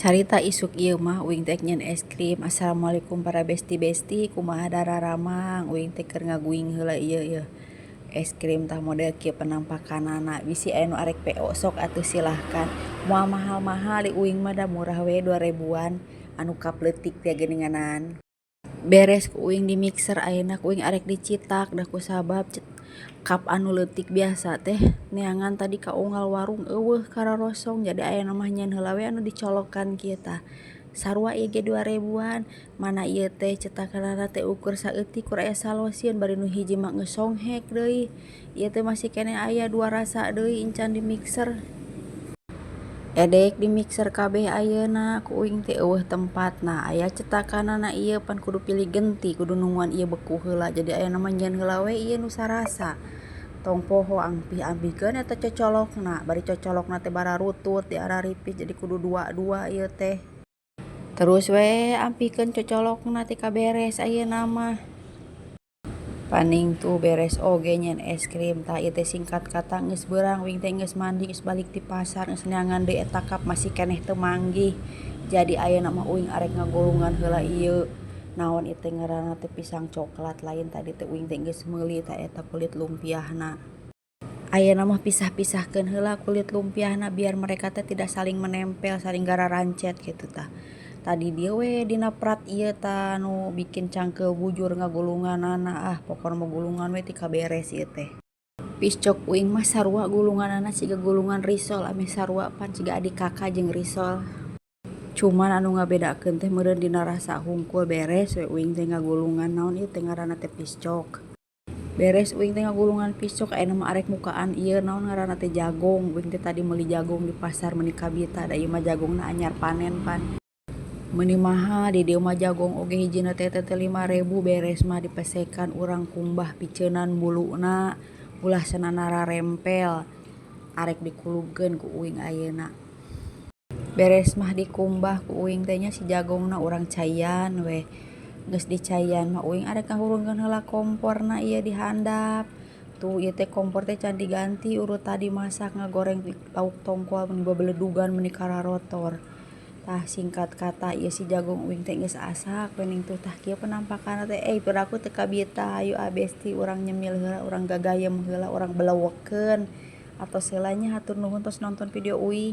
Carita isuk ieu mah uing teh nyieun es krim. Assalamualaikum para besti-besti, kumaha dararamang? Uing teh keur ngaguing heula ieu yeuh. Es krim tah model kieu penampakanana. Bisi aya nu arek PO, sok atuh silahkan. Moal mahal-mahal di uing mah, da murah we, 2 ribuan anu cup leutik teh geuninganan. Beres ku uing di mixer, ayeuna ku uing arek dicitak, da kusabab cup anu leutik biasa teh neangan tadi ka unggal warung euweuh, karorosong. Jadi ayeuna mah nyieun heula we anu dicolokan kieu tah. Sarua ieu ge 2 ribuan. Mana ieu teh cetakanana teh ukur saeutik, kur aya salosieun, bari nu hiji mah geus songhek deui. Ieu teh masih keneh aya dua rasa deui encan di mixer. Edek di mixer kabeh ayeuna ku uing teh, euweuh tempatna. Aya cetakanana ieu, pan kudu pilih genti, kudu nungguan ieu beku heula. Jadi ayeuna mah nyieun heula we ieu nu sarasa. Tong poho ampih-ampihkeun eta cocolokna, bari cocolokna teh bararutut di araripis, jadi kudu dua-dua ieu teh. Terus we ampihkeun cocolokna ti kaberes ayeuna mah. Paning tuh beres oge nyieun es krim. Tah, ieu teh singkat kata geus beurang, uing teh geus mandi, geus balik ti pasar, geus neangan deui eta cup masih keneh teu manggih. Jadi ayeuna mah uing arek ngagulungan heula ieu. Naon ieu teh ngaranna teh, pisang coklat lain, tadi teh uing teh geus meuli tah eta kulit lumpiahna. Ayeuna mah pisah-pisahkeun heula kulit lumpiahna biar mereka teh tidak saling menempel, saling gararancet kitu tah. Tadi dieu we dina prat ieu tah nu bikin cangkeul bujur ngagulunganana. Ah, pokona mah gulungan we ti kaberes ieu teh. Piscok uing mah sarua gulunganana siga gulungan risol, ameh sarua pan siga adik kakak jeung risol. Cuman anu ngabedakeun teh meureun dina rasa hungkul. Beres we uing teh ngagulungan naon ieu teh ngaranna teh, piscok. Beres uing teh ngagulungan piscok, ayeuna mah arek mukaan ieu naon ngaranna teh, jagong. Uing teh tadi meuli jagong di pasar, meuni kabita, da ieu mah jagongna anyar panen pan. Meuni mahal di dieu mah jagong oge, hijina teh teh 5.000. Beres mah dipesekan, urang kumbah piceunan buluna ulah cenah rarempel. Arek dikulubkeun ku uing ayeuna. Beres mah dikumbah ku uing teh nya si jagongna, urang caian we. Geus dicaian mah uing arek ngahurungkeun heula komporna ieu di handap. Tuh, ieu teh kompor teh can diganti, urut tadi masak ngagoreng lauk tongkol meuni babeledugan, meuni kararotor. Tah, singkat kata ieu si jagung uing teh geus asak geuning tuh. Tah, kieu penampakanna teh. Eh, piraku teu kabita. Hayu ah, besti, urang nyemil heula, urang gagayem heula, urang belewekeun. Atos heula nya, hatur nuhun tos nonton video uing.